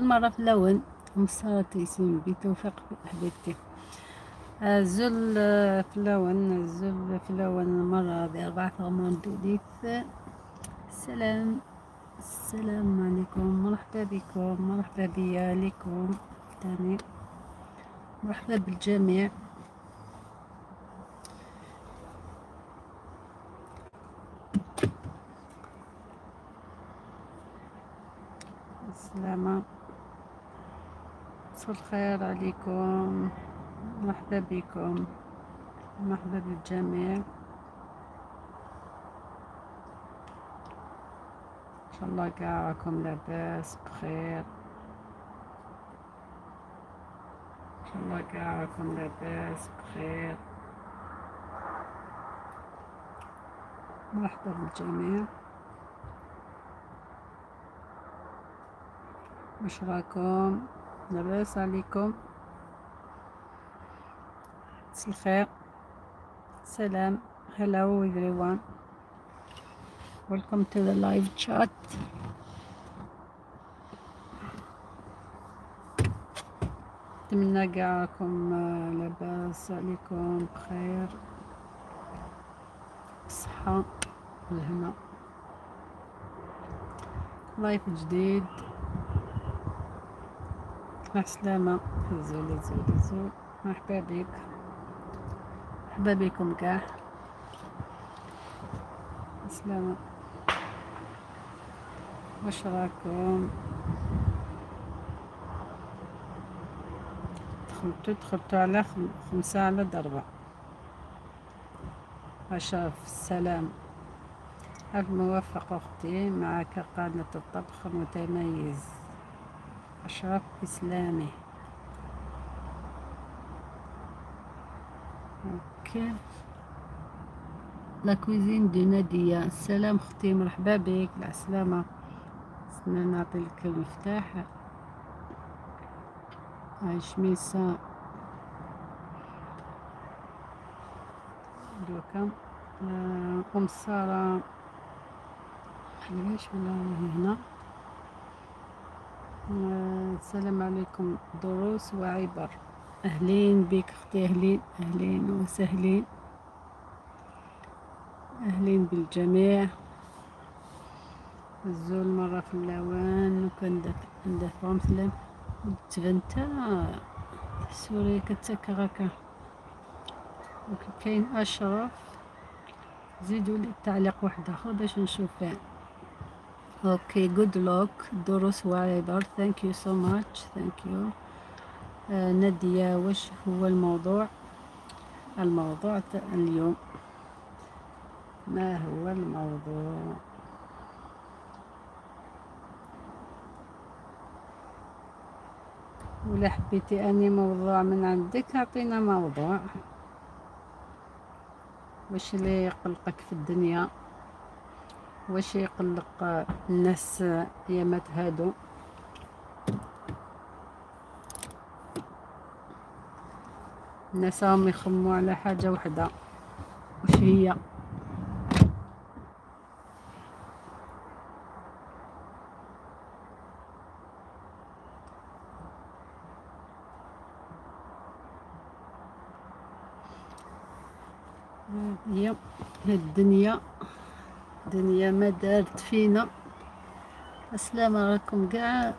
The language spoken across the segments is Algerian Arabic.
مرة في اللون مسارة تيسين بتوفيق حبيبتي. الزل في اللون، الزل في اللون مرة بأربعة غمران دوليث. السلام، السلام عليكم، مرحبا بكم، مرحبا بيا لكم تاني، مرحبا بالجميع. السلامة، مساء الخير عليكم، مرحبا بكم، مرحبا بالجميع. ان شاء الله كاع راكم لاباس بخير، ان شاء الله كاع راكم لاباس بخير. مرحبا بالجميع. واش راكم؟ لاباس عليكم؟ مساء الخير، سلام. Hello everyone, welcome to the live chat. نتمنى كاع راكم لاباس عليكم بخير، الصحة والهنا. live جديد، مع السلامة. زول زول زول، مرحبا بك، مرحبا بكم كاع. السلامة، واش راكم؟ دخلتو على خمسة على ضربة. أشرف السلام، ألف موفق أختي، معك قناة الطبخ المتميز أشرف إسلامي. OK، la cuisine de نادية. السلام أختي، مرحبا بك، السلامة. استنى نعطي لك المفتاح. هاي شميسة دوكا. أم سارة علاش ولا راهي هنا؟ السلام عليكم. دروس وعبر، أهلين بك أختي، أهلين، أهلين وسهلين، أهلين بالجميع. الزول مرة في اللوان وكان ندافعو مثلا تفنتا سوري كتكركا. كاين أشرف، زيدوا لي تعليق واحد آخر باش نشوفه. OK، good luck. دروس وعبر، thank you so much، thank you. نادية، واش هو الموضوع؟ الموضوع اليوم ما هو الموضوع؟ ولا حبيتي اني موضوع من عندك اعطينا موضوع. واش اللي يقلقك في الدنيا؟ واش يقلق الناس يامات هادو؟ الناس راهم يخموا على حاجة وحدة، واش هي؟ هي الدنيا، الدنيا ما دارت فينا. السلام راكم كاع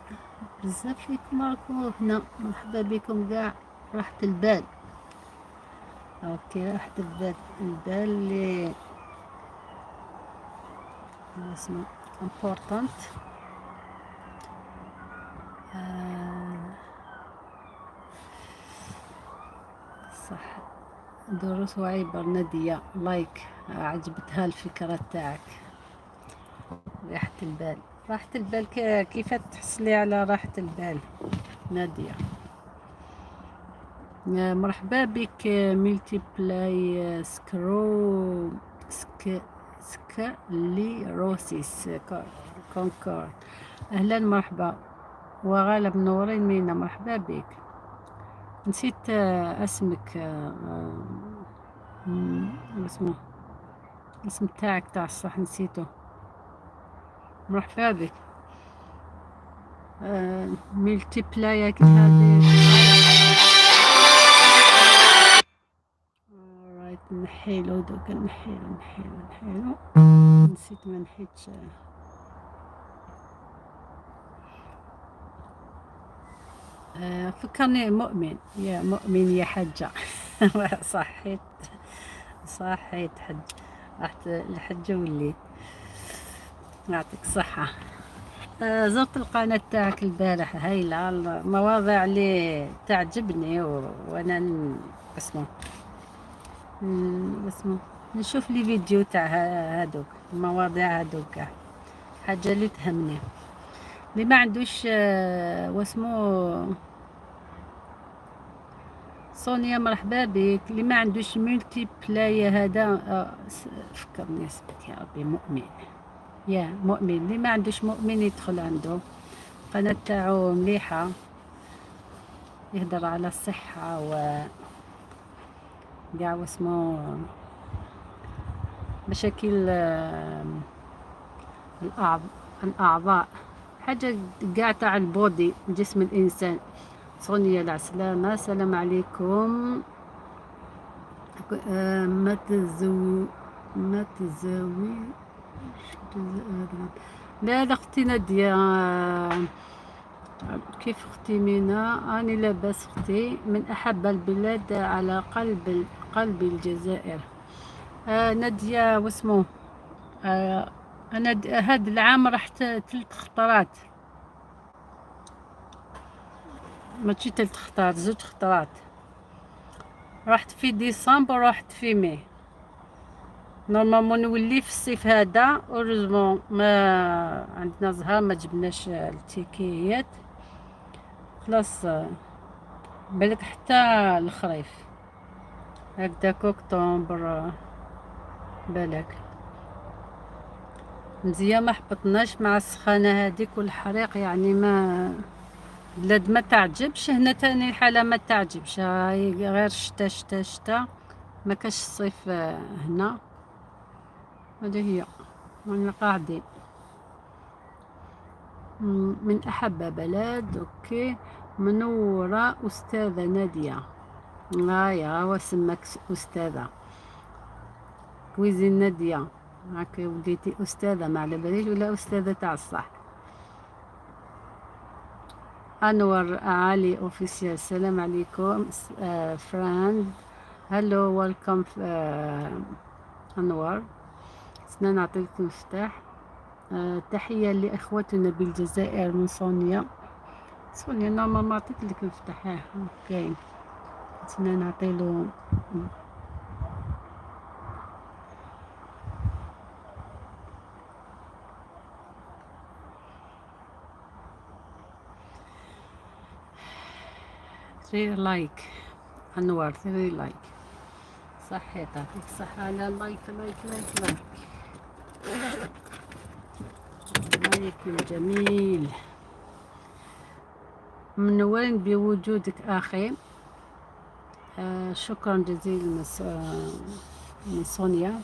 بزاف فيكم راكم هنا، مرحبا بكم كاع. راحة البال، OK، راحة البال، البال اللي اسمه important. صح، دروس وعبر نادية like، عجبتها الفكرة تاعك. راحة البال، راحة البال، كيف تحصلي على راحة البال نادية؟ مرحبا بك. multiple sclero sclerosis كونكورد، اهلا مرحبا وغالب منورين مينا، مرحبا بك. نسيت اسمك، اسمه الاسم تاعك تاع الصح نسيته. مرحبا بك. Multiplayer هذه. Alright، نحيلو دوكا، نحيلو نحيلو نحيلو، نسيت ما نحيتش. فكرني مؤمن، يا مؤمن يا حجة. صحيت صحيت حج، رحت الحجة وليت، يعطيك الصحة. زرت القناة تاعك البارح، هايلة المواضيع اللي تعجبني، وانا اسمه اسمه نشوف les vidéos تاع هادوك المواضيع هادوك كاع، حاجة اللي تهمني. اللي ما عندوش واسمو سونيا مرحبا بك. اللي ما عندوش multiplayer هذا، فكرني اسمك يا ربي، مؤمن، يا مؤمن. اللي ما عندوش مؤمن يدخل عنده، القناة تاعو مليحة، يهدر على الصحة و كاع واسمو مشاكل الأعضاء، حاجة كاع تاع ال body، جسم الإنسان. سونيا العسلامة، السلام عليكم. ما تزوي لا لا اختي نادية. كيف اختي مينا؟ اني لاباس اختي. من احب البلاد على قلب الجزائر. نادية واسمو انا هاد العام رحت ثلاث خطرات، ماشي ثلاث خطرات، زوج خطرات. رحت في ديسمبر، رحت في mai. Normalement نولي في الصيف هذا، heureusement ما عندنا زهر، ما جبناش التيكيات خلاص، بالك حتى الخريف هكذاك اكتوبر بالك. مزيان ما حبطناش مع السخانة هذيك والحريق، يعني ما بلاد ما تعجبش. هنا تاني الحالة ما تعجبش، هاي غير شتا شتا شتا، ما كاش الصيف هنا. هذه هي رانا قاعدين. من أحب بلد. okay، منورة أستاذة نادية. يا وسمك أستاذة cuisine نادية، هاك وليتي أستاذة، ما على باليش ولا أستاذة تاع الصح. أنور علي officiel، السلام عليكم friend، hello welcome أنور. سنة نعطيك المفتاح. تحية لإخوتنا بالجزائر من سونيا. سونيا normal ما عطيت لك المفتاح. Okay، سنة نعطيلو three like. انوار three like، صحيت، يعطيك الصحة على like like like like like الجميل. منورين بوجودك أخي. شكرا جزيلا من سونيا.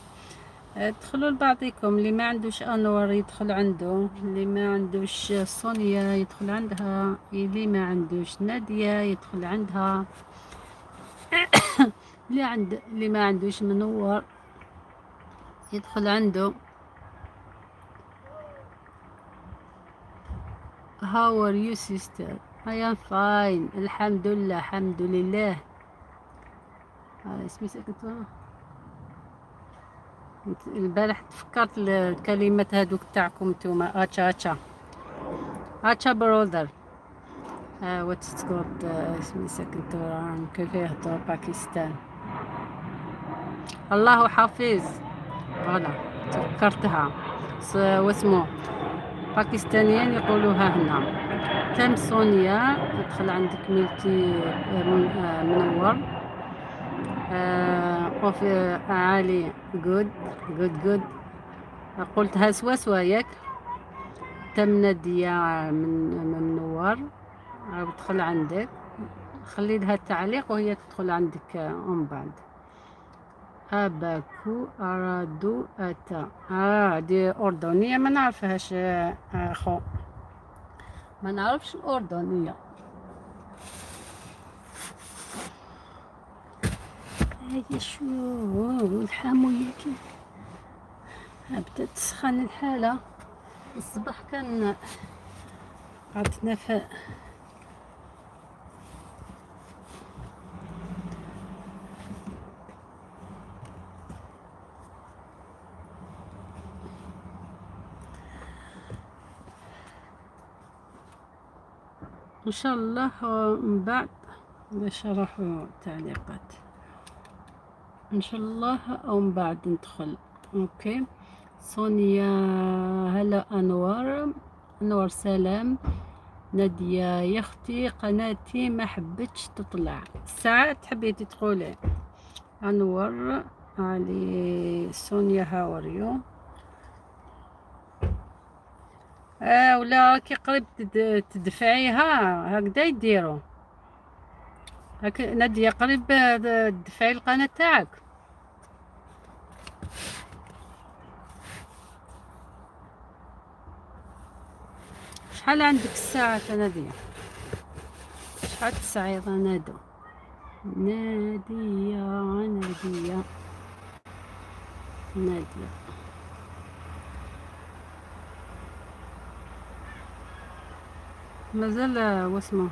ادخلوا لبعضكم، اللي ما عندوش انور يدخل عنده، اللي ما عندوش سونيا يدخل عندها، اللي ما عندوش نادية يدخل عندها، اللي ما عندوش منور يدخل عنده. How are you sister? I am fine، الحمد لله، الحمد لله. اسمي سكت. البارح تفكرت الكلمات هذوك تاعكم نتوما. اچا اچا اچا brother، what's good. اسمي سكنت كيف يهضروا باكستان؟ الله حافظ، voilà تفكرتها. واسمو باكستانيين يقولوها هنا. تم سونيا ادخل عندك multi منور اوف عالي. good good good، قلتها سوا سوا ياك. تم نادية من منور دخل عندك، خلي لها التعليق وهي تدخل عندك من بعد. أباكو أرادو أتا، دي أردنية ما نعرفهاش. خو ما نعرفش الأردنية. هاي شو الحموية بدات تسخن الحالة. الصباح كان قعدتنا في ان شاء الله من بعد باش نروحو تعليقات ان شاء الله او من بعد ندخل. okay سونيا، هلا انوار، انوار سلام. نادية يا اختي قناتي ما حبتش تطلع، ساعات حبيتي تقولي. انور علي سونيا how are you؟ ولا راكي قريب تدفعيها، هكذا يديروا هاك. نادية قريب تدفعي القناة تاعك. شحال عندك الساعة نادية؟ شحال الساعة يا نادو؟ نادية نادية نادية مازال واسمه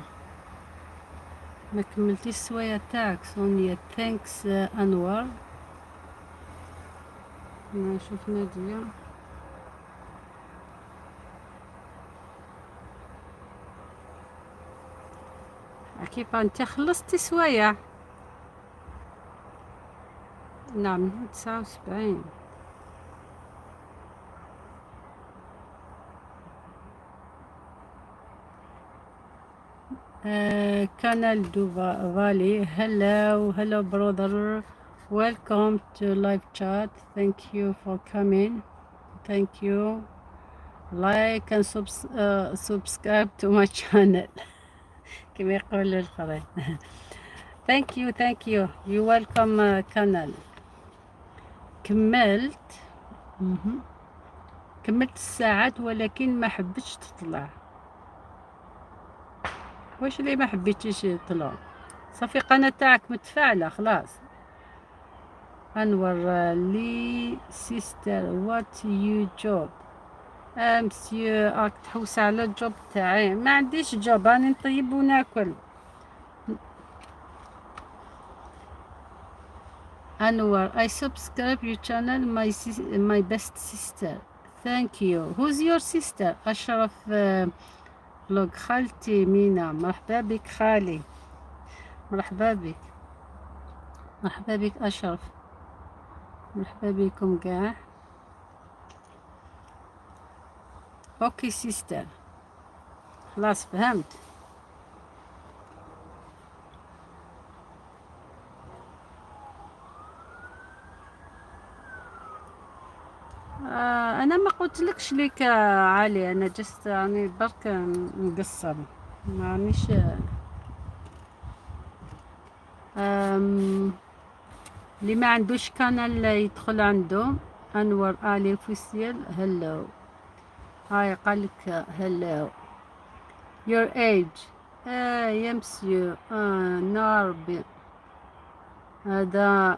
ما كملتيش السوايع تاعك سونيا. thanks انوار. نشوف نادية. كيف انت خلصتي سوايع؟ نعم 79. كانال دو فالي، hello hello brother، welcome to live chat، thank you for coming، thank you، like and subscribe to my channel كما يقول الآخرين. thank you thank you، you welcome. كانال كملت مهم. كملت الساعات ولكن ما حبتش تطلع. واش اللي ما حبيتيش تطلع؟ صافي قناة تاعك متفاعلة خلاص. انور لي sister، what you job؟ Monsieur راك تحوس على ال job تاعي؟ ما عنديش job، راني نطيب وناكل. انور I subscribe your channel، my best sister، thank you. who's your sister؟ اشرف vlog، خالتي مينا، مرحبا بك خالي، مرحبا بك، مرحبا بك اشرف، مرحبا بكم كاع. okay sister، خلاص فهمت. انا ما قلت لكش ليك علي، انا just راني برك نقصر، مانيش اللي ما عندوش canal يدخل عنده. انور الي official، hello. هاي قالك hello. your age؟ يا مسيو ناربي هذا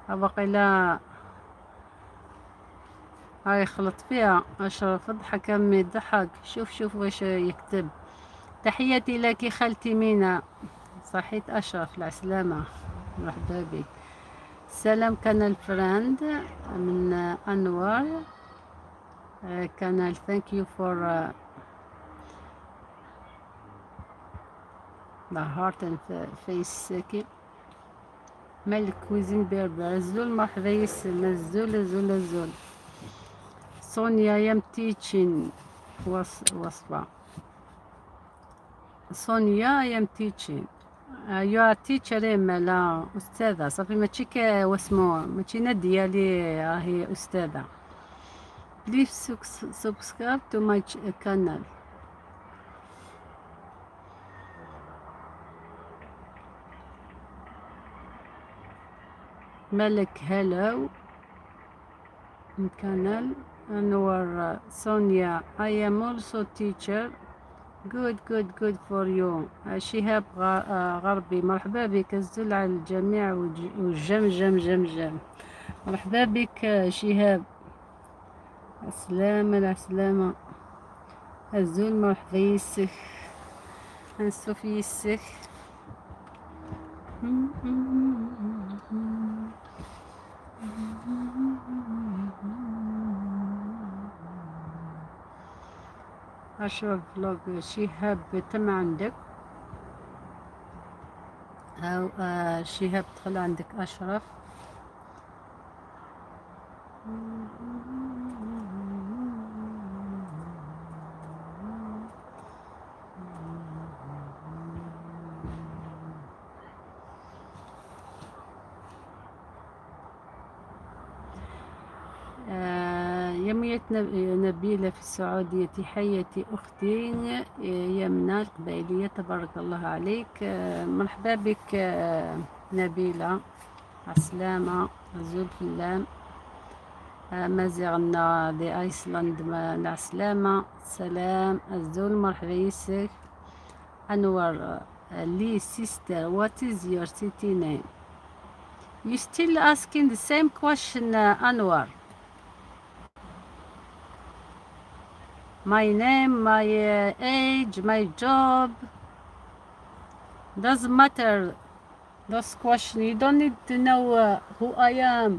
باقي لا هاي خلط فيها. اشرف ضحك امي ضحك، شوف شوف واش يكتب. تحياتي لك خالتي مينا. صحيت اشرف، العسلامة، مرحبا بك. سلام كانال friend من انوار كانال، thank you for the heart and face. ملك cuisine berbère، زول مرحبا يسلم، زول زول زول. سونيا I am teaching، وصفة سونيا I am teaching، you are teacher لا أستاذة صافي، ماشي واسمو ماشي نادية اللي راهي أستاذة. please subscribe to my channel. ملك hello كانال. أنور سونيا I am also teacher. Good, good, good for you. شهاب غربي، مرحبا بك. الزل على الجميع وجم جم جم جم. مرحبا بك شهاب. السلامة السلامة. الزول، مرحبا يسك، نسوف يسك. أشرف vlog، شهاب تم عندك أو شهاب دخل عندك أشرف. يمية نبيلة في السعودية، تحياتي أختي يمنى القبائلية، تبارك الله عليك. مرحبا بك نبيلة، عسلامة. أزول فلام مازيغنا دي ايسلاند، العسلامة، سلام الزول، مرحبا يسك. أنور لي sister, what is your city name? You still asking the same question, Anwar. My name, my age, my job. Doesn't matter. Those question. You don't need to know who I am.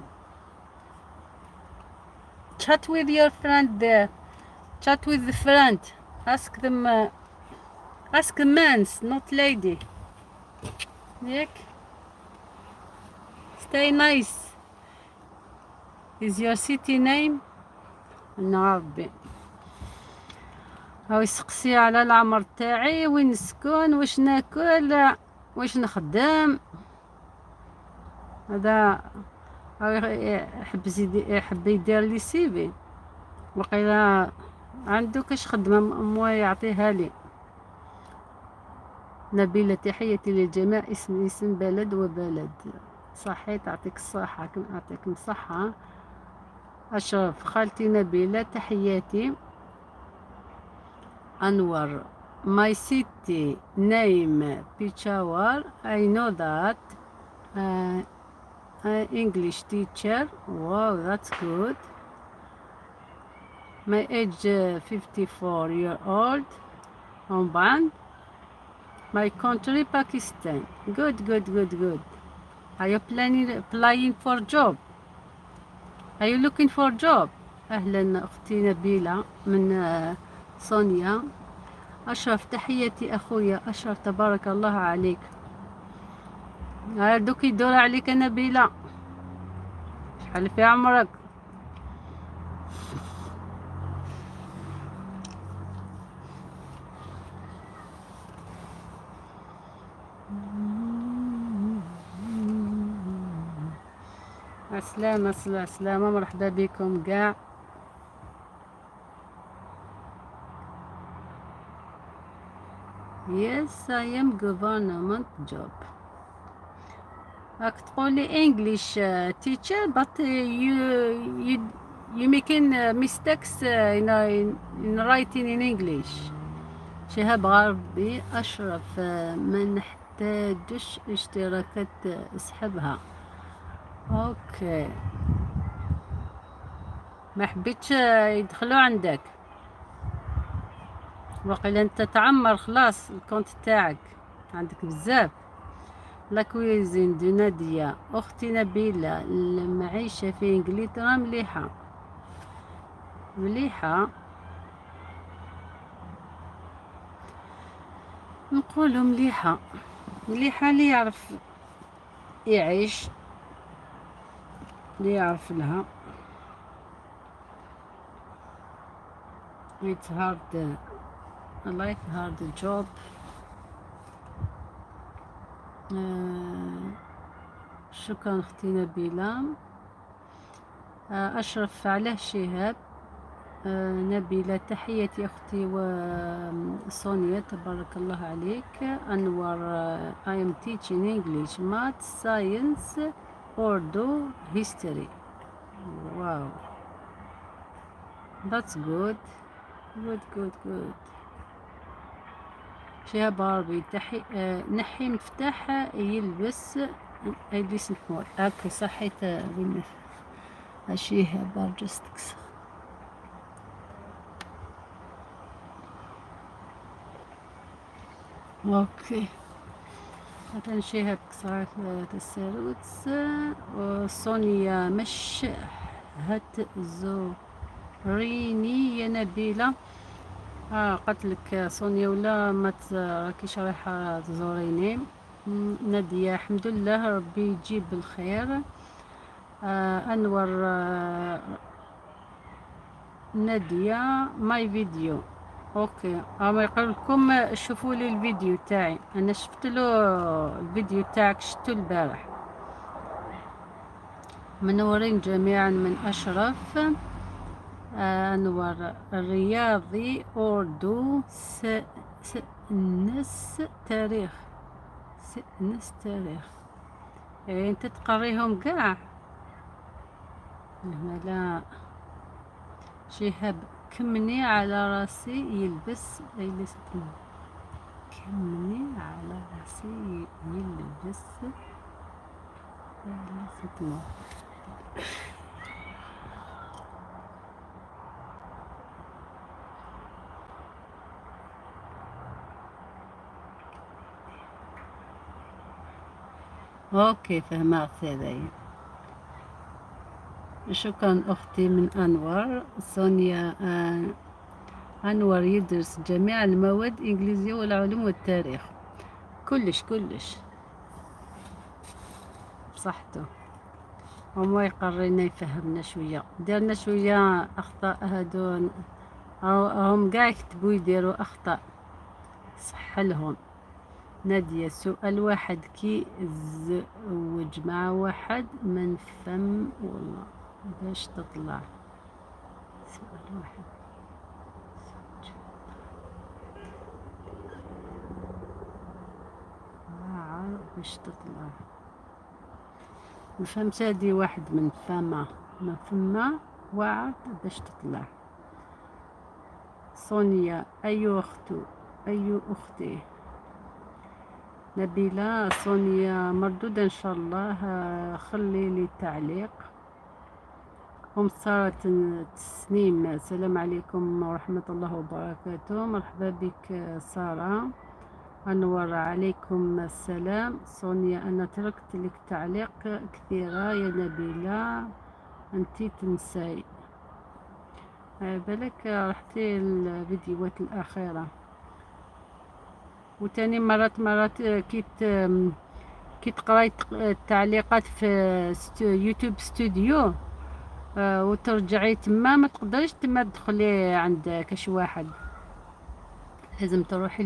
Chat with your friend there. Chat with the friend. Ask them. Ask the mans, not lady. ياك؟ Stay nice. Is your city name? نعربي هاو يسقسي على العمر تاعي، وين نسكن، واش ناكل، واش نخدم. هذا هاو يحب يحب يدير لي CV. وقيلا عنده كاش خدمة مو يعطيها لي. نبيلة، تحياتي للجميع، اسم اسم بلد وبلد. صحيح، تعطيك الصحة، يعطيكم الصحة. أشرف، خالتي نبيلة تحياتي. أنور، my city name Peshawar, I know that. English teacher, wow, that's good. My age 54 year old. ومن my country Pakistan. Good, good, good, good. Are you planning applying for job? Are you looking for job? أهلا أختي نبيلة من سونيا. أشرف، تحياتي أخويا أشرف، تبارك الله عليك. دوك يدور عليك نبيلة، شحال في عمرك؟ السلامة السلامة، مرحبا بكم كاع. Yes, I am government job. راك تقولي English teacher, but you making mistakes in writing in English. شهاب غربي، أشرف ما نحتاجش اشتراكات، اسحبها. okay، ما حبيتش يدخلوا عندك. وقيلا انت تعمر خلاص ال compte تاعك، عندك بزاف. La cuisine de نادية، اختي نبيلة، المعيشة في انجلترا مليحة؟ مليحة، نقولوا مليحة، مليحة اللي يعرف يعيش، اللي يعرف لها. It's hard life, hard job. شكرا اختي نبيلة. اشرف، علاه شهاب؟ نبيلة، تحياتي اختي وسونيا، تبارك الله عليك. انور، I am teaching English, math, science, Urdu, history. Wow, that's good, good, good, good. شهاب غربي تحي نحي مفتاح يلبس يلبس نحور. okay صحيت وين شهاب جست. okay مثلا شهاب كسرات الساروت. وسونيا مش هتزوريني يا نبيلة؟ قالت لك سونيا ولا ما راكيش رايحة تزوريني. نادية الحمد لله ربي يجيب الخير. أنور نادية my video. okay هما يقول لكم شوفوا لي الفيديو تاعي، انا شفت له الفيديو تاعك شفتو البارح. منورين جميعا من اشرف. انور الرياضي اردو نس تاريخ، نس تاريخ. يعني انت تقريهم كاع. لا شهاب كمني على راسي يلبس يلبس، كمني على راسي يلبس يلبس. okay فهمت هذايا. شكرا اختي من انور. سونيا انور يدرس جميع المواد الانجليزية والعلوم والتاريخ، كلش كلش بصحته. هما يقرينا يفهمنا شوية، دارنا شوية اخطاء هادو هم قاع يكتبوا يديروا اخطاء، صح لهم. نادية سؤال واحد، كي تزوج مع واحد من فم والله باش تطلع؟ سؤال واحد باش تطلع، ما فهمت هادي. واحد من فما من فما وعد باش تطلع. سونيا أي أختو أي أختي. نبيلة سونيا مردودة إن شاء الله. خلي لي تعليق. أم سارة تسنيم السلام عليكم ورحمة الله وبركاته. مرحبا بك سارة. أنور عليكم السلام. سونيا أنا تركت لك تعليق كثيرة يا نبيلة أنتي تنساي. بالك رحتي الفيديوهات الأخيرة. وتاني مرات مرات كي تقراي التعليقات في يوتيوب ستوديو وترجعي تما ما تقدريش تما تدخلي عند كاش واحد، لازم تروحي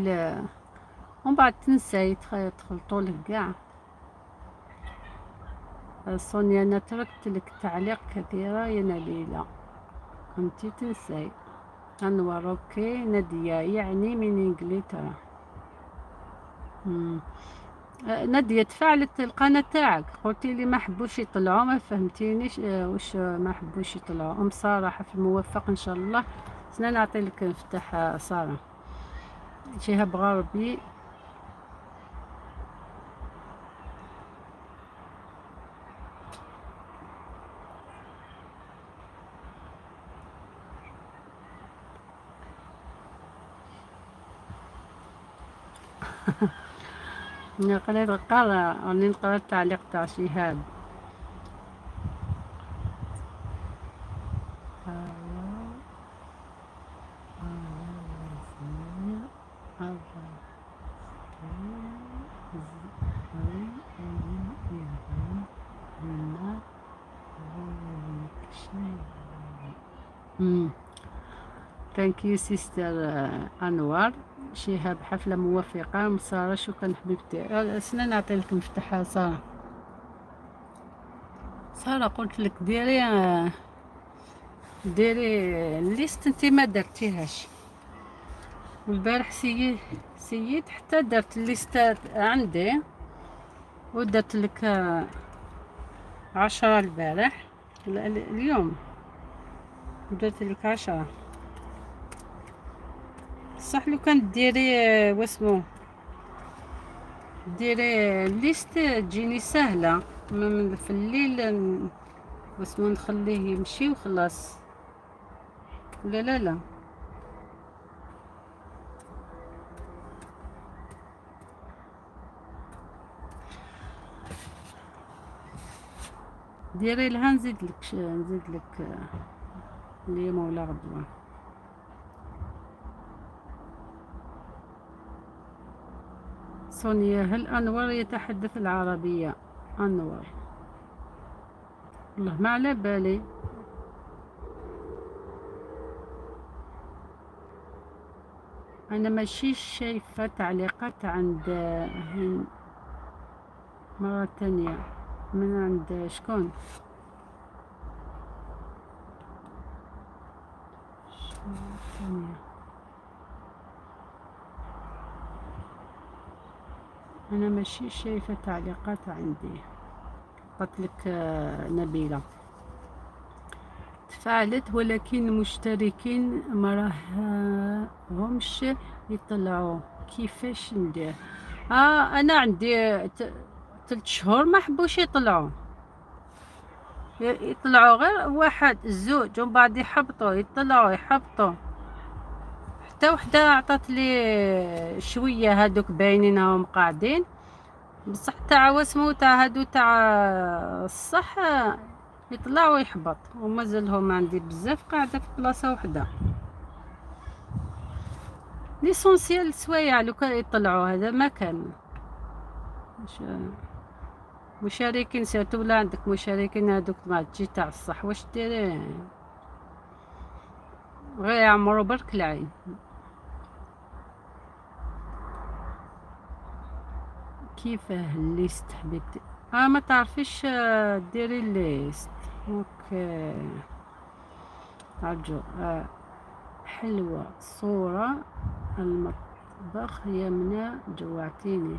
ومن بعد تنساي تخلطولك كاع. سونيا انا تركت لك تعليق كثيرة يا نبيلة انتي تنساي. انور okay. نادية يعني من انجلترا. نادية تفاعلت القناة تاعك، قلتي لي ما حبوش يطلعوا، ما فهمتينيش واش ما حبوش يطلعوا. ام سارة حفل موفق ان شاء الله. سنة نعطي لك مفتاح سارة. شهاب غربي نقرا نقرا راني نقرا التعليق تاع شهاب. thank you sister انوار. شهاب حفلة موفقة. ام سارة شكرا حبيبتي. سنة نعطي لك مفتاح سارة. سارة قلت لك ديري liste انت ما درتيهاش. والبارح سيد حتى درت liste عندي ودرت لك 10 البارح، اليوم درت لك 10. صح لو كان ديري واسمو ديري liste تجيني سهلة. في الليل واسمو نخليه يمشي وخلاص. لا لا لا، ديري لها نزيد لك اليوم ولا غدوه. سونيا، هل أنور يتحدث العربية؟ أنور والله ما على بالي. أنا ماشي شايفة تعليقات عند مرة تانية من عند شكون؟ ثانية. أنا ماشي شايفة تعليقات عندي. قالت لك نبيلة تفاعلت، ولكن المشتركين ما راهمش يطلعوا، كيفاش ندير؟ انا عندي 3 شهور ما حبوش يطلعوا، يطلعوا غير واحد زوج ومن بعد يحبطوا، يطلعوا يحبطوا. حتى وحده عطات لي شوية، هادوك باينين راهم قاعدين، بصح تاع واسمو تاع هادو تاع الصح يطلع ويحبط، ومازالهم عندي بزاف قاعدة في بلاصة وحده. l'essentiel سوايع لو كان يطلعوا، هذا ما كان مشاركين، surtout ولا عندك مشاركين هادوك ما تجي تاع الصح واش ديري، غير يعمروا برك العين. كيفاه ال liste حبيبتي؟ ما تعرفيش ديري ال liste. OK ارجو. حلوة صورة المطبخ يمنى، جوعتيني.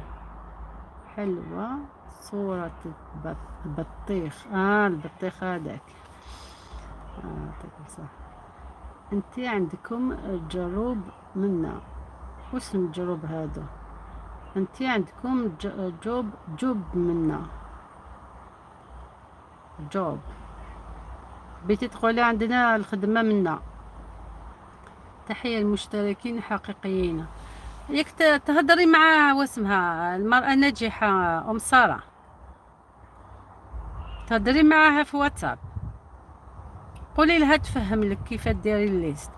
حلوة صورة البطيخ. البطيخ هذاك. يعطيك الصحة. انتي عندكم جروب منا، واش الجروب هذا؟ انتي عندكم job منا، job بيتي تقولي عندنا الخدمة منا. تحية المشتركين الحقيقيين. ياك تهضري مع واسمها المرأة الناجحة أم سارة، تهضري معاها في واتساب، قولي لها تفهم لك كيف ديري ال liste.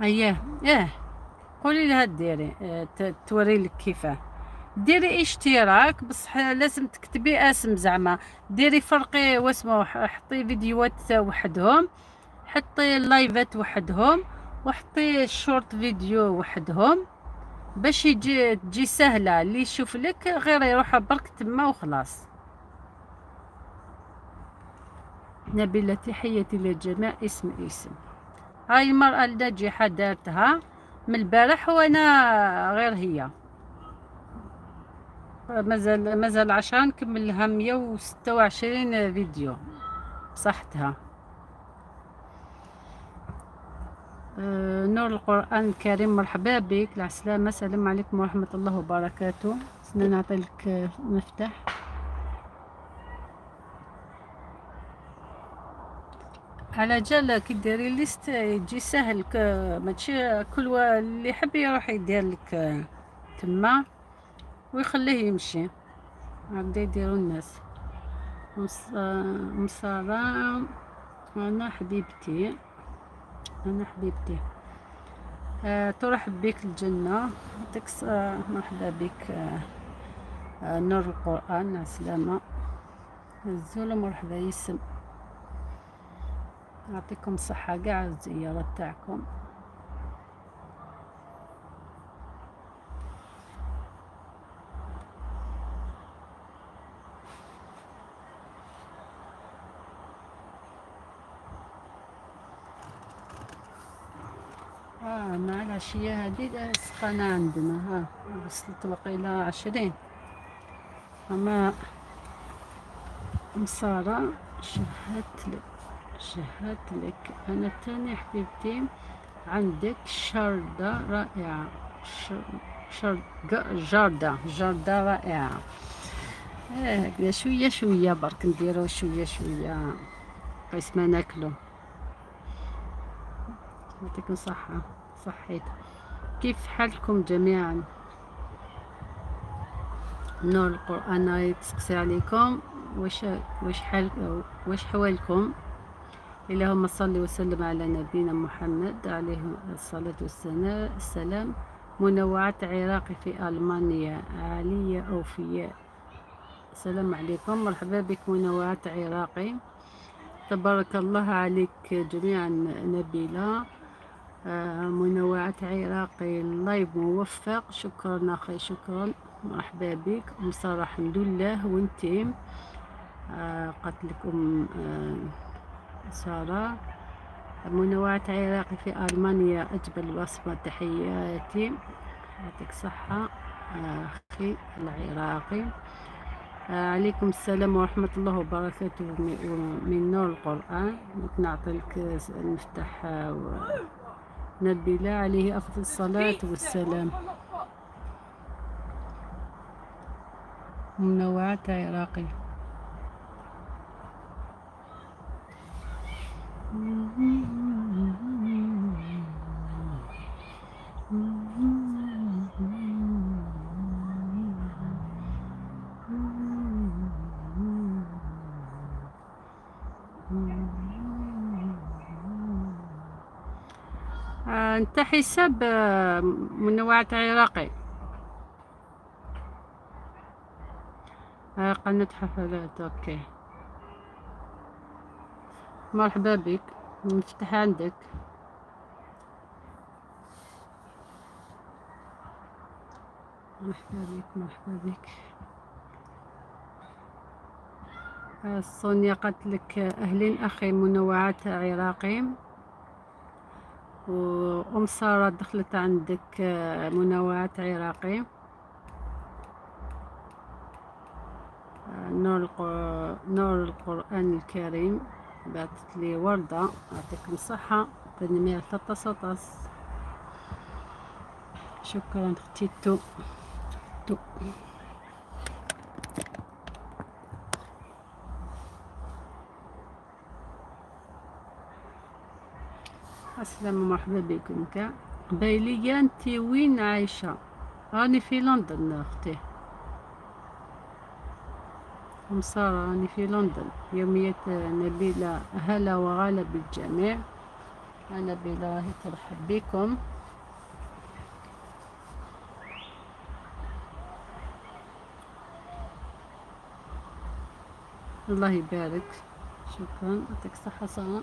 اييه ايه، قولي لها ديري، توري لك كيفاه ديري اشتراك، بصح لازم تكتبي اسم زعما، ديري فرقي واسمو، حطي فيديوهات وحدهم، حطي اللايفات وحدهم، وحطي ال short vidéo وحدهم، باش تجي سهلة اللي يشوف لك غير يروح برك تما وخلاص. نبيلة تحياتي للجميع. اسم اسم هاي المرأة الناجحة دارتها من البارح وانا غير هي، مازال 10 نكمل لها 126 فيديو بصحتها. نور القرآن الكريم مرحبا بك، العسلامة، السلام عليكم ورحمة الله وبركاته. سنة نعطي لك مفتاح. على جال كي ديري liste يجي سهل، ماشي كل اللي يحب يروح يدير لك تما ويخليه يمشي. هكذا يديروا الناس. مصارى انا حبيبتي، انا حبيبتي، ترحب بك الجنة، يعطيك مرحبا بك. نور القرآن، السلامة الزولة، مرحبا يسم، يعطيكم الصحة كاع الزيارة تاعكم. مع العشية هذه السخانة عندنا، ها وصلت وقيلة 20. أما مصارى شهدت شهدت لك أنا تاني حبيبتي. عندك شردة رائعة، jardin رائعة. هكذا شوية شوية برك نديرو شوية شوية قيس ما ناكلو. يعطيكم صحة، صحيت. كيف حالكم جميعا؟ نور القرآن يتسقسي عليكم. واش حال، واش حوالكم؟ اللهم صل وسلم على نبينا محمد عليه الصلاة والسلام. منوعات عراقي في ألمانيا، عالية أوفياء. السلام عليكم، مرحبا بك منوعات عراقي. تبارك الله عليك جميعا. نبيلة، منوعات عراقي، ال live موفق. شكرا أخي، شكرا، مرحبا بك. أم سارة، الحمد لله، وانتي؟ قالت لكم سارة. منوعات عراقي في ألمانيا، أجمل وصفة، تحياتي، يعطيك صحة أخي العراقي. عليكم السلام ورحمة الله وبركاته. من نور القرآن نعطي لك المفتاح. نبيلة عليه أفضل الصلاة والسلام. منوعات عراقي. انت حساب منوعات عراقي. قناة حفلات. OK، مرحبا بك، نفتح عندك. مرحبا بك، مرحبا بك. سونيا قالت لك اهلين اخي منوعات عراقي. وام ساره دخلت عندك منوعات عراقي. نور القرآن الكريم بعثت لي وردة، يعطيكم الصحة. 813. شكرا اختي تو تو. السلام، مرحبا بكم كاع. قبايلية انت وين عايشة؟ راني في لندن اختي ام سارة، راني في لندن. يومية نبيلة، هلا وغلا بالجميع. نبيلة راهي ترحب بكم. الله يبارك، شكرا، يعطيك الصحة سارة.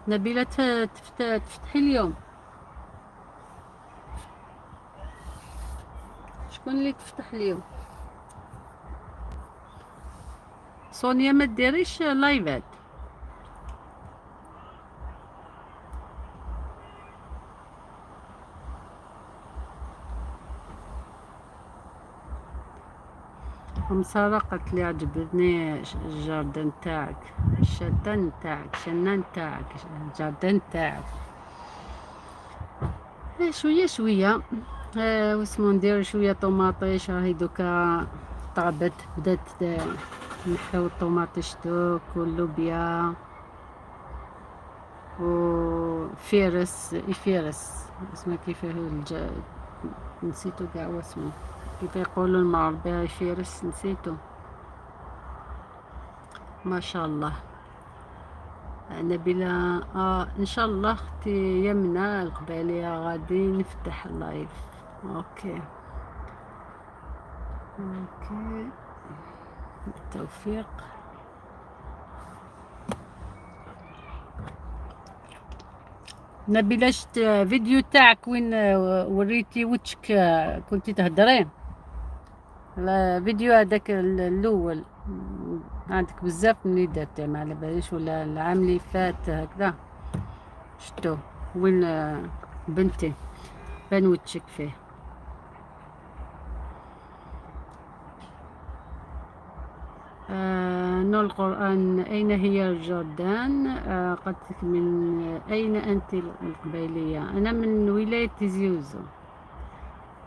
نبيلة تفتحي اليوم؟ شكون اللي تفتح اليوم؟ سونيا ما ديريش لايفات. ام سارة قالت لي عجبتني ال jardin تاعك، الشتان تاعك، شنان تاعك، ال jardin تاعك. شوية شوية واسمو ندير شوية طوماطيش، راهي دوكا طابت، بدات نحيو الطوماطيش دوك واللوبيا وفيرس يفيرس اسمه كيفاه نسيتو كاع واسمو كيف يقولوا المغربية يفيرس، نسيتو. ما شاء الله نبيلة. ان شاء الله اختي يمنى القبالية غادي نفتح ال live. OK، بالتوفيق. نبيلة شت فيديو تاعك وين وريتي وجهك كنتي تهدري، الفيديو هذاك الاول. عندك بزاف ملي درتي، ما على باليش ولا العام اللي فات هكذا. شتو وين بنتي بان وتشك فيه. نور القرآن، أين هي ال jardin؟ قالت لك من أين أنت القبيلية؟ أنا من ولاية تيزي وزو،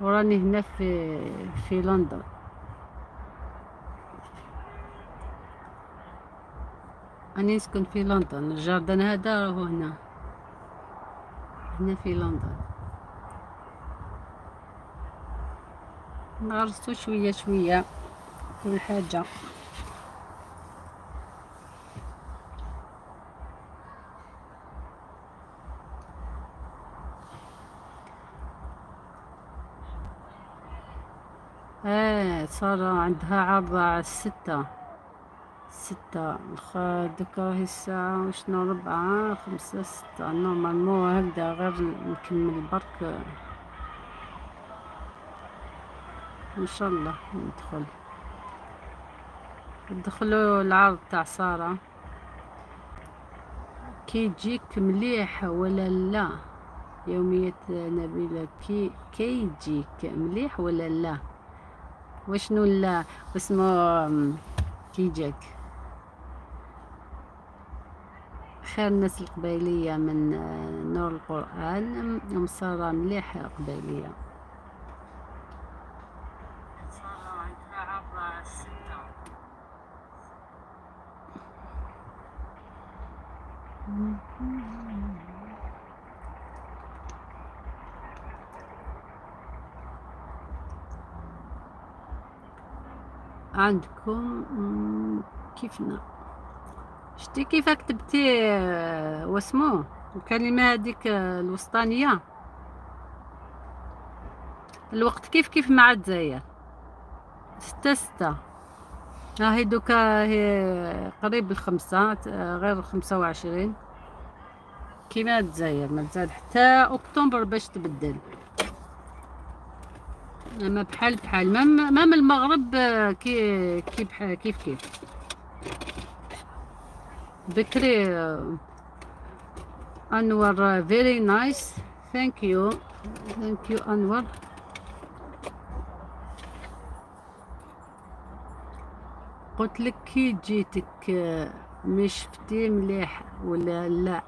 وراني هنا في لندن. أنا نسكن في لندن. ال jardin هذا راهو هنا في لندن. نغرسو شوية شوية كل حاجة. صار عندها عرض على 6، 6 دوكا راهي الساعة وشنو، 4 5 6 normalement هكذا، غير نكمل برك ان شاء الله ندخل. دخلوا العرض تاع سارة. كي يجيك مليح ولا لا؟ يومية نبيلة، كي يجيك مليح ولا لا؟ وشنو لا واسمو كي جاك؟ خير الناس القبيلية من نور القرآن. أم سارة مليح قبيلية. سارة عندها عبرة 6. عندكم كيفنا؟ شتي كيف كتبتي واسمو الكلمة هذيك الوسطانية؟ الوقت كيف كيف مع الجزائر، 6 6. راهي دوكا هي قريب 5، غير 25 كيما الجزائر، ما تزاد حتى اكتوبر باش تبدل. اما بحال بحال même المغرب، كي كي بحال كيف كيف بكري. انور very nice، thank you، thank you انور. قلت لك كي جيتك، مش شفتي مليح ولا لا؟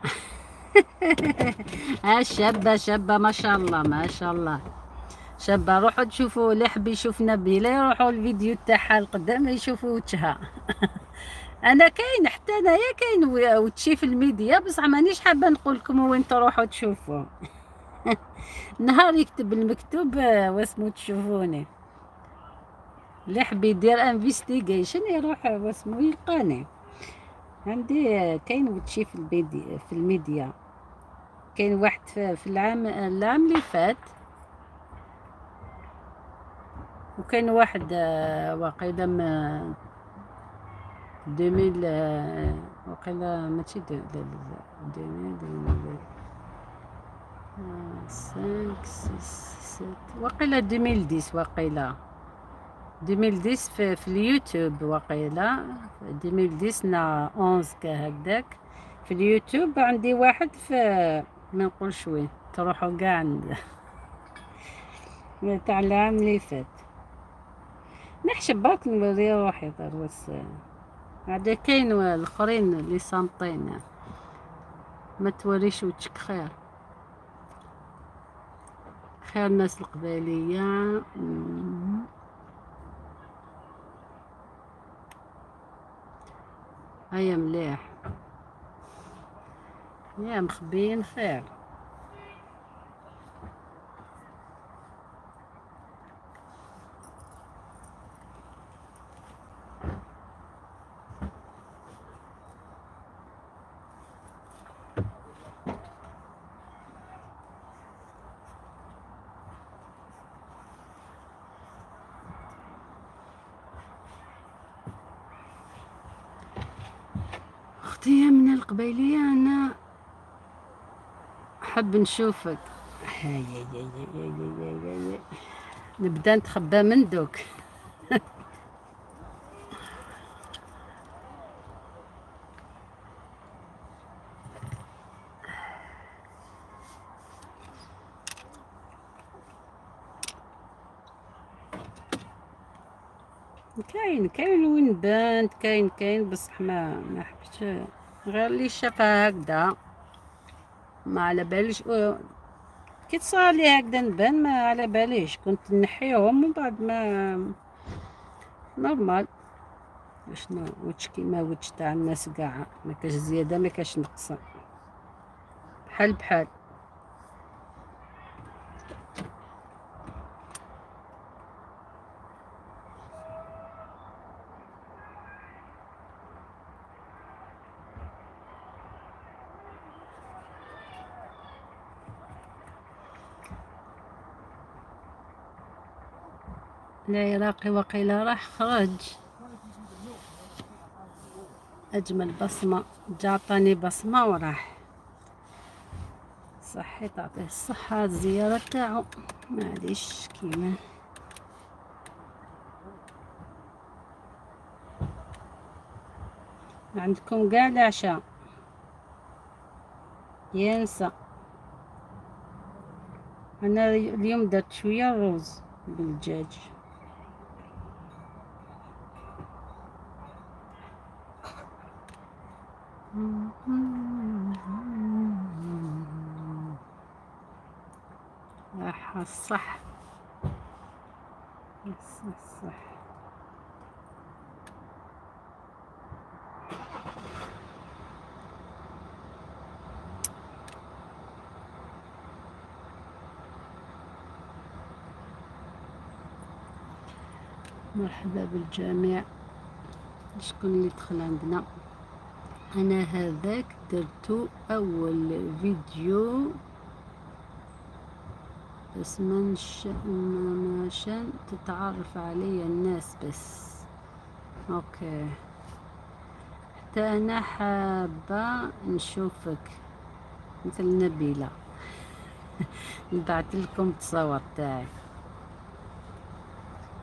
ها شابة شابة ما شاء الله، ما شاء الله شابة. روحوا تشوفوا اللي حب يشوف نبيلة يروحوا الفيديو تاعها القدام يشوفوا وجهها. انا كاين حتى انايا كاين وتشي في الميديا، بصح مانيش حابه نقول لكم وين تروحوا تشوفوا. نهار يكتب المكتوب، واسمو تشوفوني. اللي حب يدير investigation يروح واسمو يلقاني. عندي كاين وتشي في في الميديا، كاين واحد في العام اللي فات، وكاين واحد واقيلا 2000، وقيلا ماشي لا، لا، لا، 2000، 2000، 5 6 7، وقيلا 2010، وقيلا 2010 في اليوتيوب، وقيلا 2010 نا 11 كهكذاك في اليوتيوب. عندي واحد في ما نقولش وين تروحوا كاع عند تاع العام اللي فات. نحشب برك نوري روحي ضروس. هذا كاين الاخرين اللي صامتين، ما توريش وجهك. خير خير الناس القبالية. هيا مليح يا مخبيين خير. اختي من القبيلية، انا حب نشوفك. هاي هاي هاي هاي هاي هاي هاي. نبدا نتخبى من دوك. كاين وين بانت، كاين بصح ما حبيتش، غير اللي شافها هكذا ما على باليش. كي تصار لي هكذا نبان ما على باليش، كنت نحيهم ومن بعد ما normal. شنو وجه كيما وجه تاع الناس كاع، ما كاش زيادة ما كاش نقص، بحال بحال. العراقي وقيل راح خرج. أجمل بصمة، جعطاني بصمة وراح. صحي تعطيه الصحة الزيارة تاعو، معليش كيما عندكم كاع العشاء ينسى. أنا اليوم درت شوية رز بالدجاج. راح الصح الصح. مرحبا بالجميع. شكون اللي دخل عندنا؟ انا هذاك درتو اول فيديو بس منشان تتعرف علي الناس بس. okay، حتى انا حابة نشوفك مثل نبيلة. نبعث لكم التصاور تاعي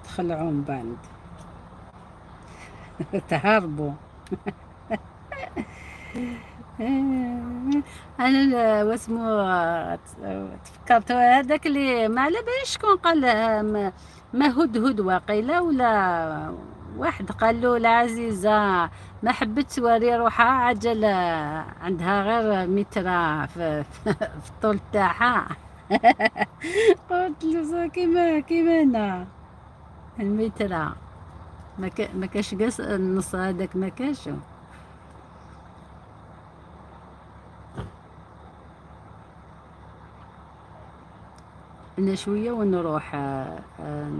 تخلعوا من بعد تهربوا. انا واسمو تفكرت هذاك اللي ما على باليش شكون قال، ما هدهد واقيلا ولا واحد قال له العزيزة ما حبت توري روحها عجل عندها غير مترة في الطول تاعها. قلت له كيما انا المترة ما كاش قاس النص هذاك ما كاش. أنا شوية ونروح،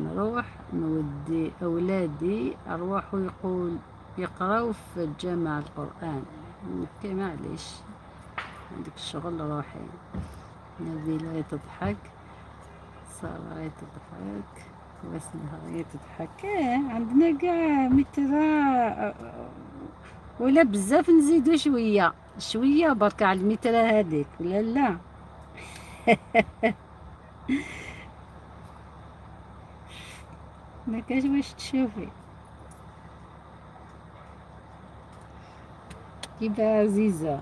نروح نودي أولادي أروحوا يقول يقراو في الجامع القرآن. okay معليش عندك الشغل روحي. نبيلة تضحك، سارة تضحك، واسمها تضحك. عندنا كاع مترا ولا بزاف، نزيدو شوية شوية برك على المترا هذيك ولا لا؟ ما كاش واش تشوفي. كيف عزيزة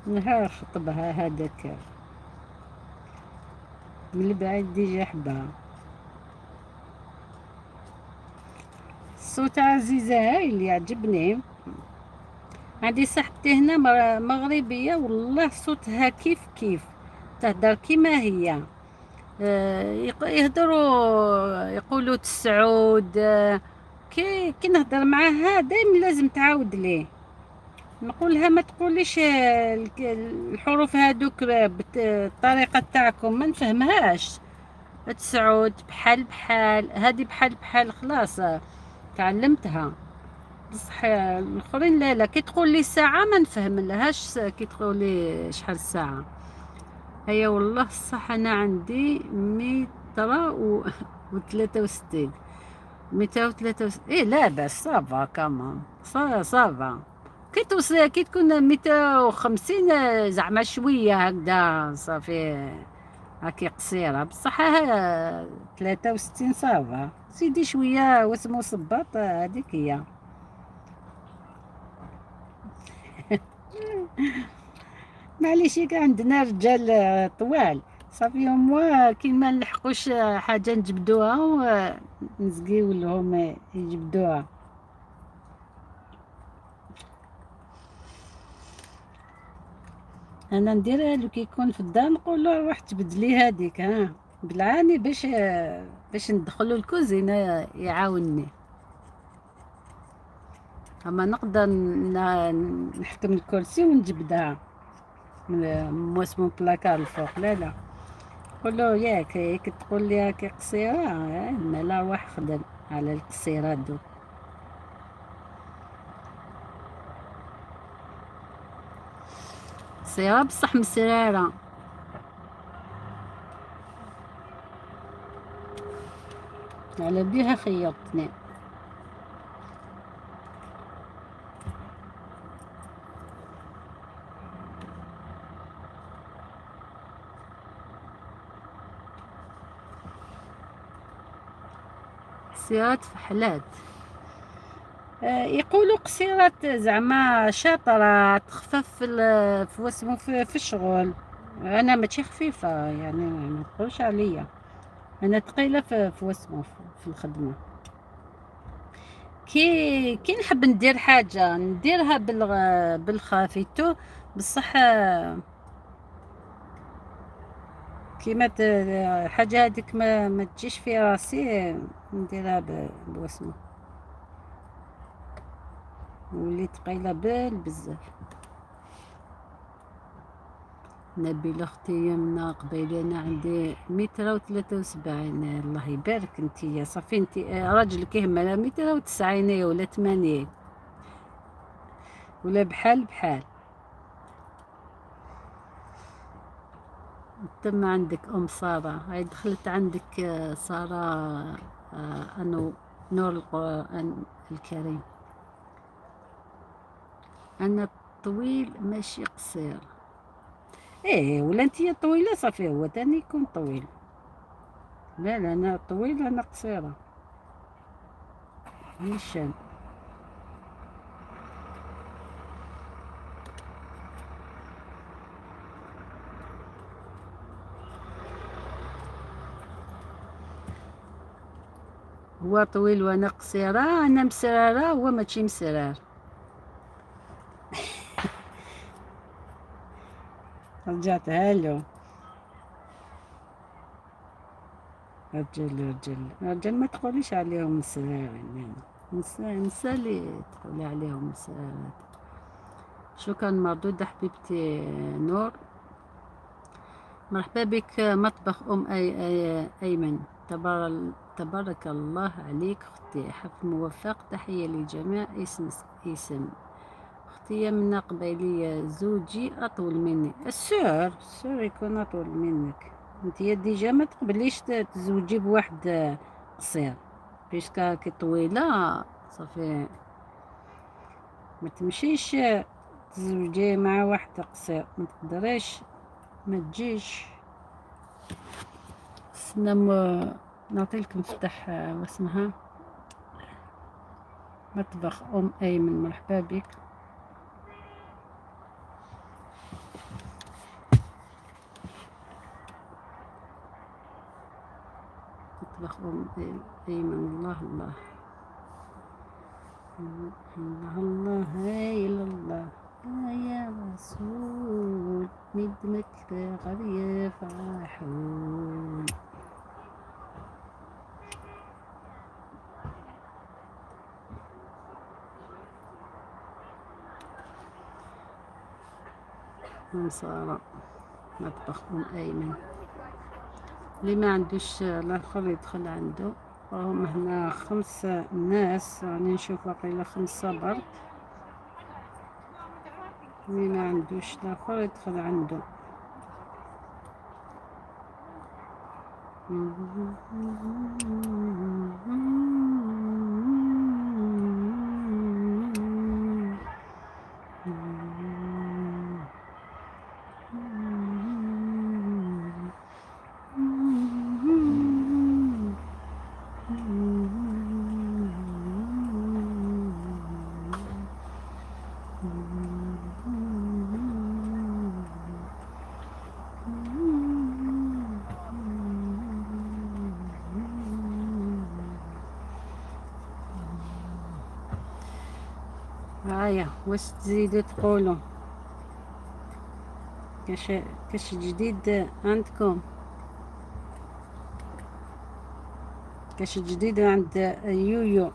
نهار خطبها هذاك من البعيد déjà حبها. الصوت عزيزة هاي اللي يعجبني. عندي صاحبتي هنا مغربية، والله صوتها كيف كيف، تهدر كيما هي. يهدروا يقولوا تسعود. كي نهدر معاها دايما لازم تعاود ليه، نقولها ما تقوليش الحروف هادوك بالطريقة تاعكم ما نفهمهاش. تسعود بحال بحال، هادي بحال بحال، خلاص تعلمتها. بصح الاخرين لا لا، كي تقول لي ساعة ما نفهم لهاش، كي تقول لي شحال الساعة. هيا والله الصح انا عندي متر وثلاثة وستين، متر وثلاثة وستين. ايه لا باس، ça va quand même، ça va. كي توصل كي تكون 150 زعما شوية هكذا صافي هاكي قصيرة، بصح 63 ça va. زيدي شوية واسمو صباط هذيك هي. معليش عندنا رجال طوال. صافي moi كي ما نلحقوش حاجة نجبدوها ونزقيو لهم يجبدوها. انا نديرها لو كيكون في الدار نقول له روح تبدلي هذيك، ها بالعاني باش ندخلو الكوزينة يعاونني. اما نقدر نحكم الكرسي ونجبدها من موسمو بلاكار الفوق، لا لا قول له ياك ياك تقول لي راكي قصيرة، ما لا روح خدم على القصيرات دوك. قصيرة بصح مسرارة. على بيها خيطتني. قصيرات فحلات. يقولوا قصيرات زعما شاطرة تخفف في واسمو في الشغل. أنا ماشي خفيفة يعني، ما تقولش عليا أنا ثقيلة في واسمو في الخدمة. كي نحب ندير حاجة نديرها بالخافيتو، بصح كيما حاجة هذيك ما تجيش في راسي نديرها بواسمو، وليت ثقيلة بال بزاف. نبيل اختي يمنى قبيلي انا عندي متر وثلاثة وسبعين، الله يبارك. انتيا صافي انتي راجلك يهمنا متر وتسعين ولا 80 ولا بحال بحال. تم عندك ام ساره، هاي دخلت عندك ساره، انو نور القران الكريم. انا طويل ماشي قصير. ايه ولا انتيا طويلة صافي هو تاني يكون طويل. لا لا انا طويلة انا قصيرة نيشان. هو طويل وانا قصيرة، انا مسراره هو ماشي مسرار. رجعتها له. رجل رجل رجل ما تقوليش عليهم مسرارين، نسى اللي تقولي عليهم مسرارات. شكرا مردودة حبيبتي نور. مرحبا بك مطبخ أم أيمن. تبارك الله عليك أختي، حفل موفق. تحية للجميع. اسم أختي يمنى قبيلية، زوجي أطول مني. السور يكون أطول منك. انت déjà ما تقبليش تزوجي بواحد قصير، puisque كي طويلة صافي ما تمشيش تزوجي مع واحد قصير، ما تقدريش، ما تجيش. استنى نعطي لكم مفتاح واسمها مطبخ أم أيمن. مرحبا بك. مطبخ أم أيمن. الله الله الله الله هاي الله يا رسول ندمك غير يفرحون. أم سارة مطبخ أم أيمن. اللي ما عندوش الآخر يدخل عنده. راهم هنا 5 ناس، راني نشوف واقيلا 5 برك. اللي ما عندوش الآخر يدخل عنده. هيا واش تزيدوا تقولوا؟ كاش جديد عندكم؟ كاش جديد عند يويو؟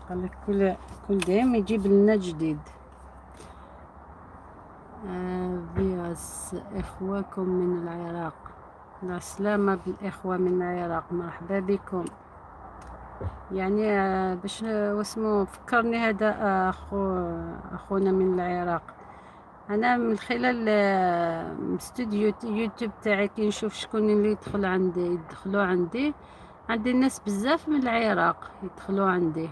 قال لك كل دايم يجيب لنا جديد. فياس إخوكم من العراق. السلامة بالإخوة من العراق، مرحبا بكم. يعني باش واسمو فكرني هذا أخونا من العراق. أنا من خلال استوديو يوتيوب تاعي كي نشوف شكون اللي يدخل عندي، يدخلوا عندي، عندي الناس بزاف من العراق يدخلوا عندي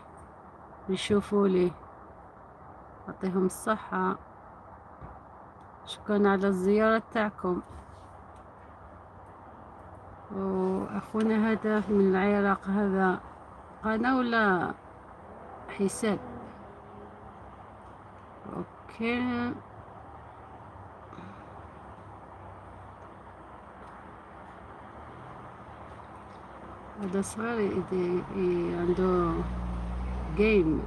يشوفوا لي، يعطيهم الصحة. شكرا على الزيارة تاعكم. وأخونا هذا من العراق، هذا قناة ولا حساب؟ okay هذا صغير عنده game.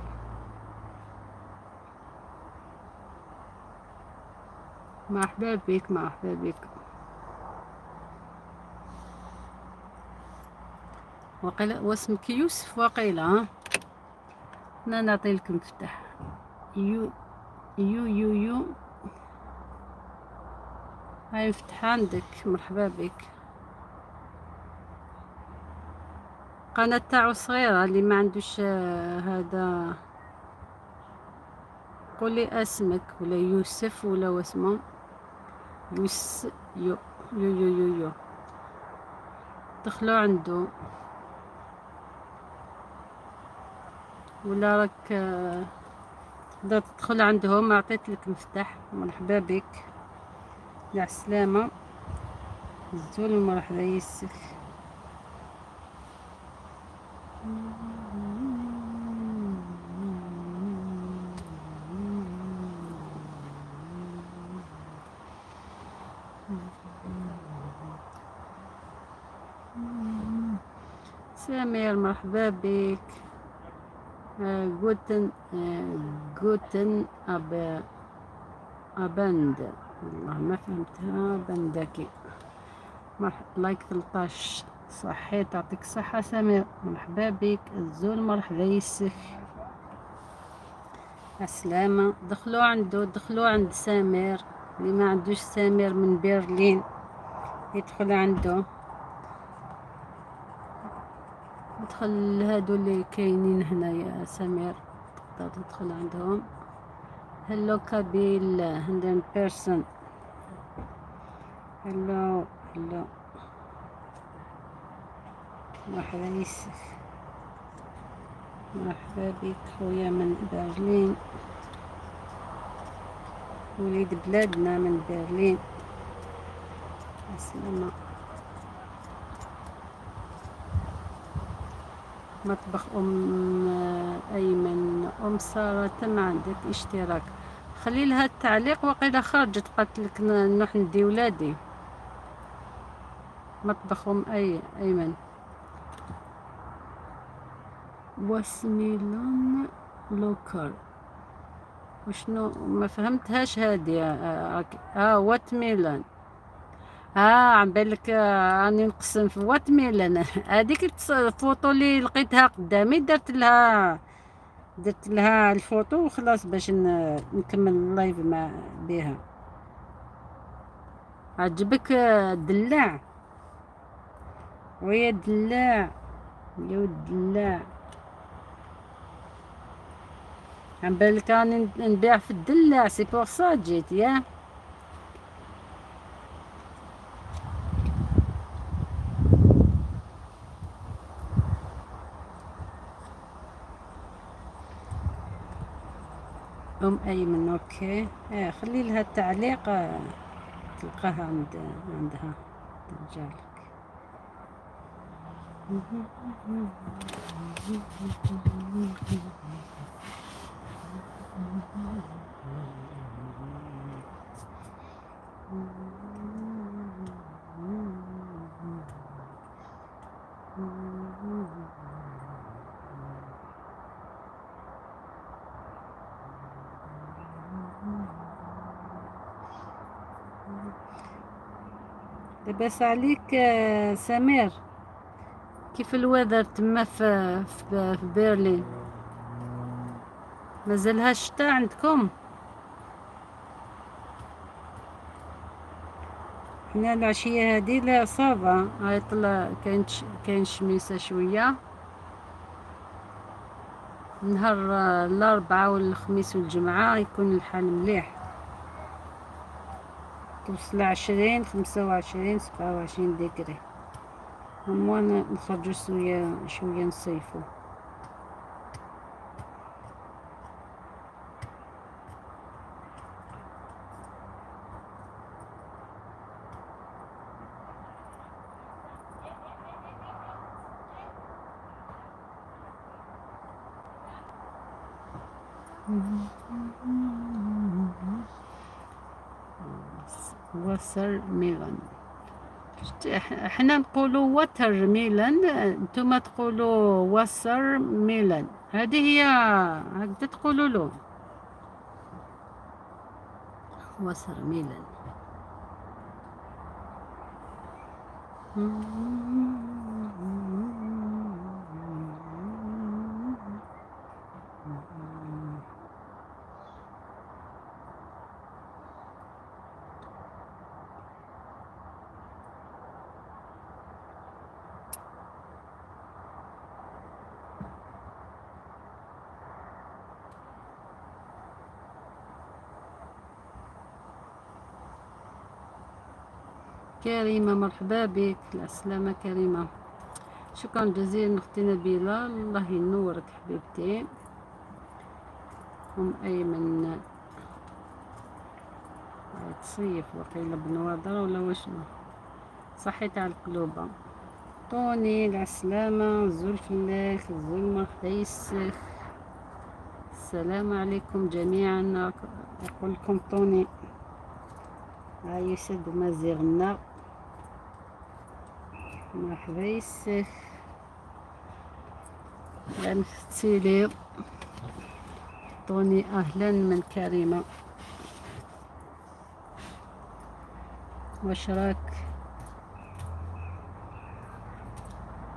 مرحبا بك، مرحبا بك. وقيل واسمك يوسف وقيلة، ها؟ انا نعطي لك مفتاح. يو يو يو يو، هاي مفتاح عندك، مرحبا بك. قناة تاعو صغيرة، اللي ما عندوش هذا قولي اسمك ولا يوسف ولا واسمه يوس يو يو يو يو يو. دخلوا عنده ولا راك تقدر تدخل عندهم. عطيت لك مفتاح، مرحبا بك، مع السلامة. زول مرحبا يوسف. سمير مرحبا بك. Guten guten Abend، والله ما فهمتها بندكي. like 13، صحيت، تعطيك الصحة سمير، مرحبا بك. الزول مرحبا يسك، السلامة. دخلوا عنده، دخلوا عند سمير. اللي ما عندوش سمير من برلين يدخل عنده. ادخل هادو اللي كاينين هنا يا سمير، تقدر تدخل عندهم. Hello كابيل 100%. Hello hello، مرحبا يوسف، مرحبا بك خويا من برلين، وليد بلادنا من برلين. السلامة. مطبخ أم أيمن، أم سارة تم عندك اشتراك، خلي لها التعليق. وقيلا خرجت قالت لك نروح ندي ولادي. مطبخ أم أيمن. واسميلون لوكر، وشنو ما فهمتهاش هادي. Watermelon. عم بالك راني نقسم في watermelon. هذيك الفوطو اللي لقيتها قدامي درت لها الفوطو وخلاص باش نكمل ال live مع بها. عجبك الدلاع؟ ويا الدلاع، يا الدلاع، عم بالك راني نبيع في الدلاع، c'est pour ça جيت يا. ام ايمن okay. خلي لها التعليق، تلقاها عندها ترجع لك. لاباس عليك سمير؟ كيف ال weather تما في برلين؟ مازالها الشتاء عندكم؟ حنا العشية هادي لا ça va، هاي طلع كاين شميسة شوية. نهار الأربعاء والخميس والجمعة يكون الحال مليح، توصل 20، 25، 27 degrés. هما نخرجو شوية شوية نصيفو. Wassermelone، حنا نقولوا watermelon، نتوما تقولوا Wassermelone. هذه هي هكذا تقولوا له Wassermelone. كريمة مرحبا بك، السلامة كريمة. شكرا جزيلا أختي نبيلة، الله ينورك حبيبتي. أم أيمن تصيف وقيلة بنواظر ولا وشنو؟ صحيت على القلوبة. طوني العسلامة، زول فلاك، زول مرحبا يسخ. السلام عليكم جميعا. يقول لكم طوني هاي يسد مازيغنا، مرحبا يسخ. تسيلي طوني اهلا من كريمة. واش راك؟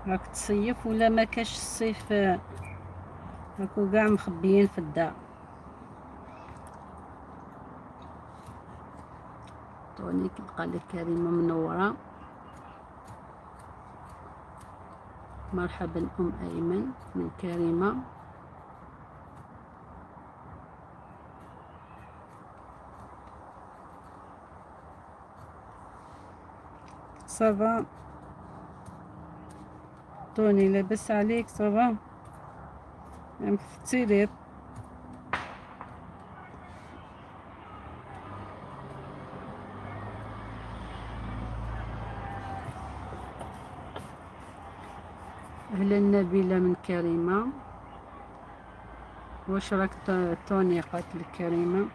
راك تصيف ولا ما كاش الصيف؟ راكو كاع مخبيين في الدار. طوني قال لك كريمة منورة. مرحبا أم أيمن من كريمة. ça va طوني؟ لاباس عليك؟ ça va تيليط؟ أهلا نبيلة من كريمة. واش راك توني؟ قالت لك كريمة.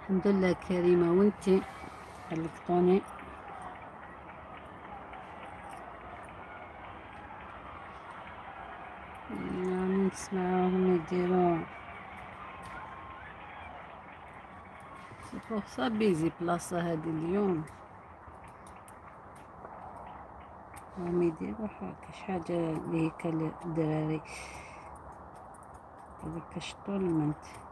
الحمد لله كريمة، وانتي؟ قالك طوني. يعني نسمعوهم يديرو c'est pour ça busy بلاصة هادي اليوم، راهم يديرو كاش حاجة اللي هيك الدراري هذاك كاش tournament.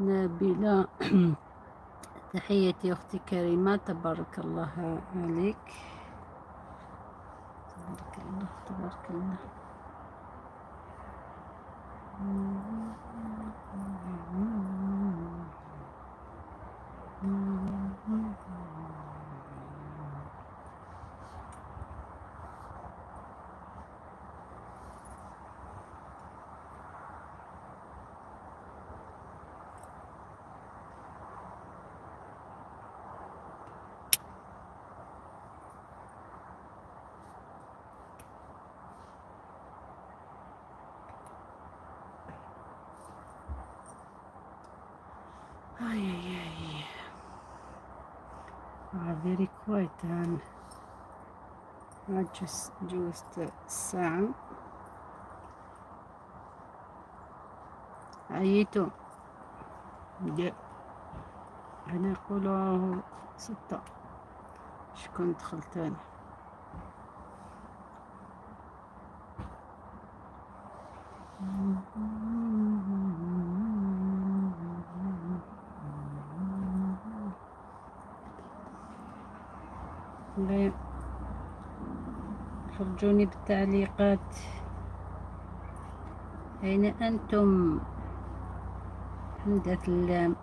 نبيلة تحياتي أختي كريمة، تبارك الله عليك، تبارك الله تبارك الله. اي اي اي very quiet. جوزت الساعة. عييتو. هنا يقولوا 6. شكون دخلت انا؟ لا خرجوني بالتعليقات. أين أنتم؟ حمدة اللام.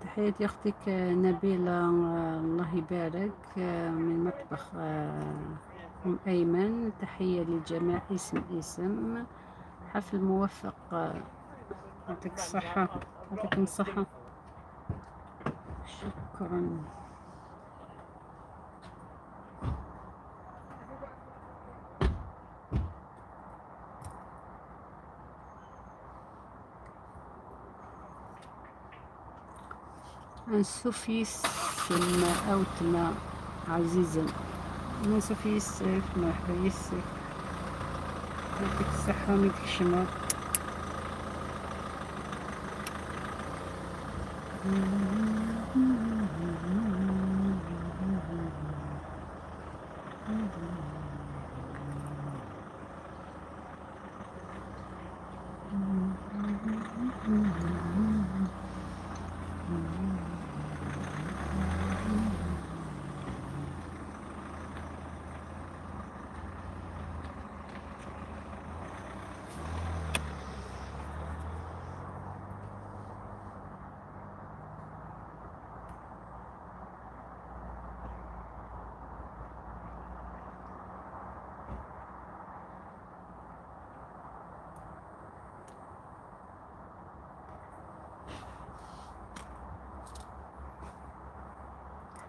تحياتي أختك نبيلة، الله يبارك، من مطبخ أم أيمن. تحية للجميع اسم اسم. حفل موفق، يعطيك الصحة، يعطيكم الصحة، شكرا. نسوفيس أوتما عزيزا، نسوفيس مرحبا يسك، يعطيك الصحة وميدك الشمر.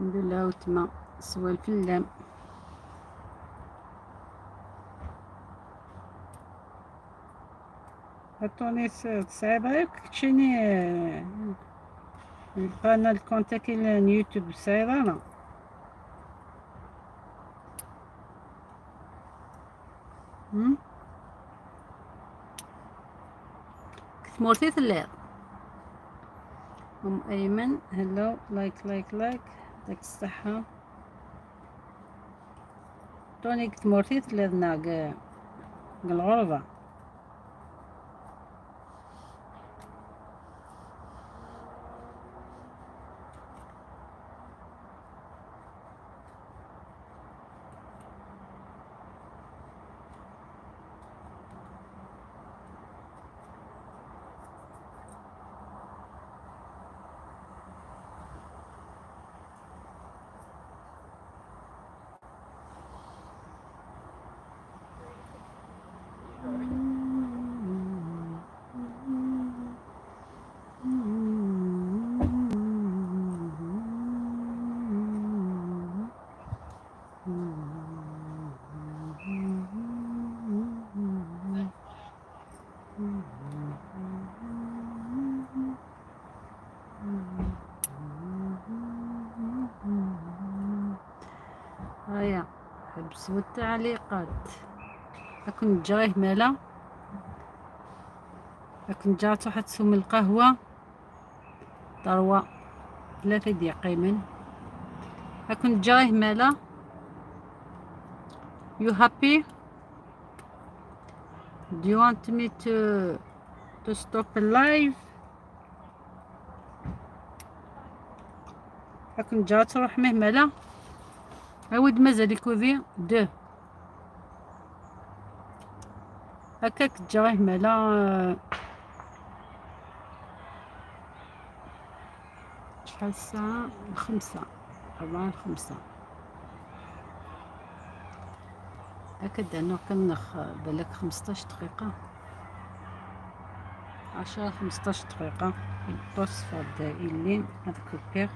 الحمد لله وتما سوال في اللام. عطوني صعيبة كتشيني القناة الكونتاكي اليوتيوب صعيبة أنا. كثمورتي ثلاث. أم أيمن hello، like like like، يعطيك الصحة. طوني كثمورتي ثلاث الغربة. هيا حبسوا التعليقات. أكون جايه مالا، أكون جات واحد سوم القهوة تروى 3 دقايق. أكون جايه مالا. You happy? Do you want me to stop live? أكون جات روح مهملة. عاود مازال يكوفي دو هكاك جايه مالا. شحال الساعة؟ 5، 4:45. هكذا نوكل بالك 15 دقيقة، 10 15 دقيقة الوصفة اللي هذاك البيغ.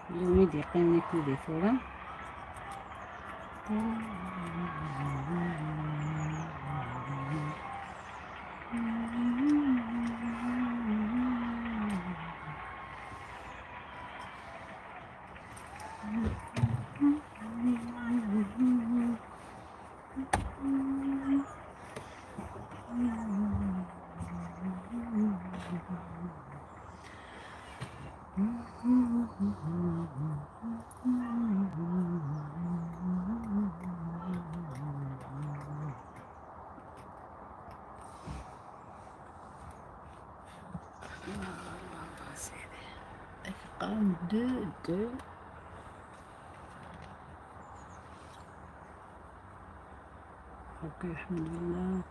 اليوم يقيمني كل ثورة. 2, 2. OK، الحمد لله.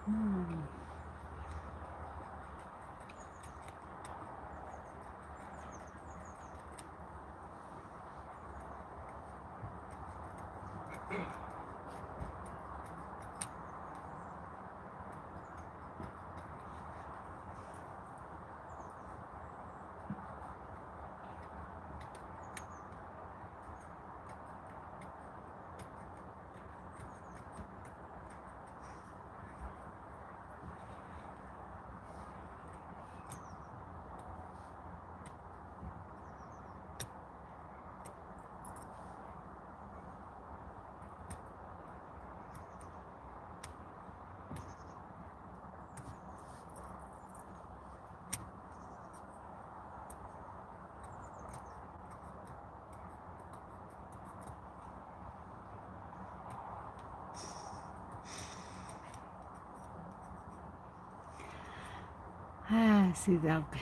اه سيدي ربي.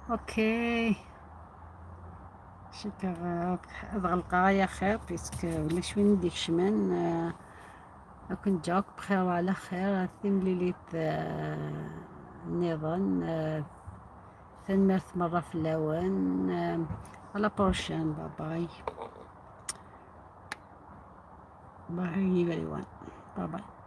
OK، شكرا. غلقا يا خير puisque ولا شوي نديك شمان. كنت جاوك بخير وعلى خير. ثيمليليت نظام ثنمرت مرة في اللون. À la prochaine، bye bye bye everyone، bye bye.